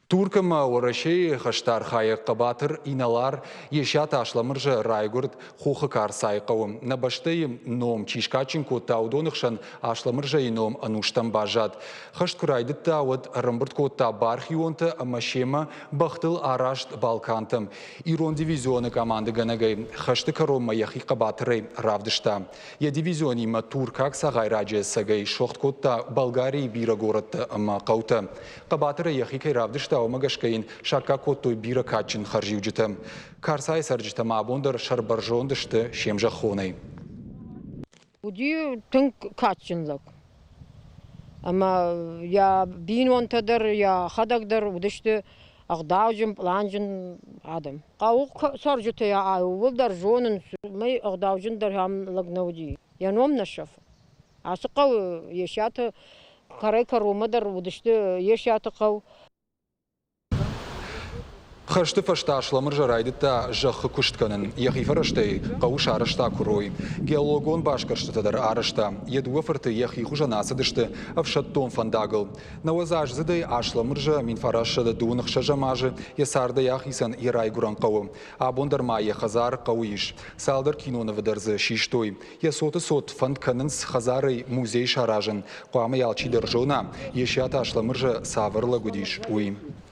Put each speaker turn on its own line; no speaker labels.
Турк ӕмӕ Уӕрӕсейы хӕстархайӕг хъӕбатыр инӕлар Есиаты Аслӕмырзӕ райгуырд Хохы Карцайы хъӕуы. Нӕ бӕстӕйы ном чи скадджын кодта, уыдоны хсӕн Аслӕмырзӕйы ном ӕнустӕм баззад. Хӕст куы райдыдта, уӕд ӕрӕмбырд кодта бархионтӕ ӕмӕ семӕ бӕхтыл араст Балкантӕм. Ирон дивизионы командыгӕнӕгӕй хӕсты кӕронмӕ йӕхи хъӕбатырӕй равдыста. Йӕ дивизионимӕ туркаг цагъайраджы ӕцӕгӕй согъд кодта Болгарийы бирӕ горӕттӕ ӕмӕ хъӕутӕ. Хъӕбатырӕй йӕхи кӕй равдыста, уымӕ гӕсгӕ йын саккаг кодтой бирӕ кадджын хӕрзиуджытӕ. Карцайы цӕрджытӕ ма абон дӕр сӕрбӕрзонд сты се мзӕххонӕй.
Уыди тынг кадджын лӕг. Ӕмӕ йӕ бинонтӕ дӕр, йӕхӕдӕг дӕр уыдысты ӕгъдауджын, пъланджын адӕм. Хъӕуы цӕрджытӕ йӕ иууылдӕр зонынц, уымӕй ӕгъдауджындӕр ахӕм лӕг нӕ уыди. Йӕ ном нӕ сӕфы. Ацы хъӕуы Есиаты кӕрӕй-кӕронмӕ дӕр уыдысты Есиаты хъӕу.
Хӕсты фӕстӕ Аслӕмырзӕ райдыдта зӕххы куыст кӕнын. Йӕхи фӕрӕзтӕй хъӕуы сарӕзта куырой. Геологон басгӕрстытӕ дӕр арӕзта. Йӕ дыууӕ фырты йӕхи хуызӕн ацыдысты ӕфсӕддон фӕндагыл. Нӕуӕдзаздзыдӕй Аслӕмырзӕ 1926 азы йӕ цардӕй ахицӕн йӕ райгуырӕн хъӕуы. Абон дӕр ма йӕ хӕдзар хъӕуы ис. Цалдӕр кинонывы дӕр дзы систой. Йӕ цоты цот фӕнд кӕнынц хӕдзарӕй музей саразын. Хъуамӕ йӕ алчидӕр зона, Есиаты Аслӕмырзӕ цавӕр лӕг уыдис, уый.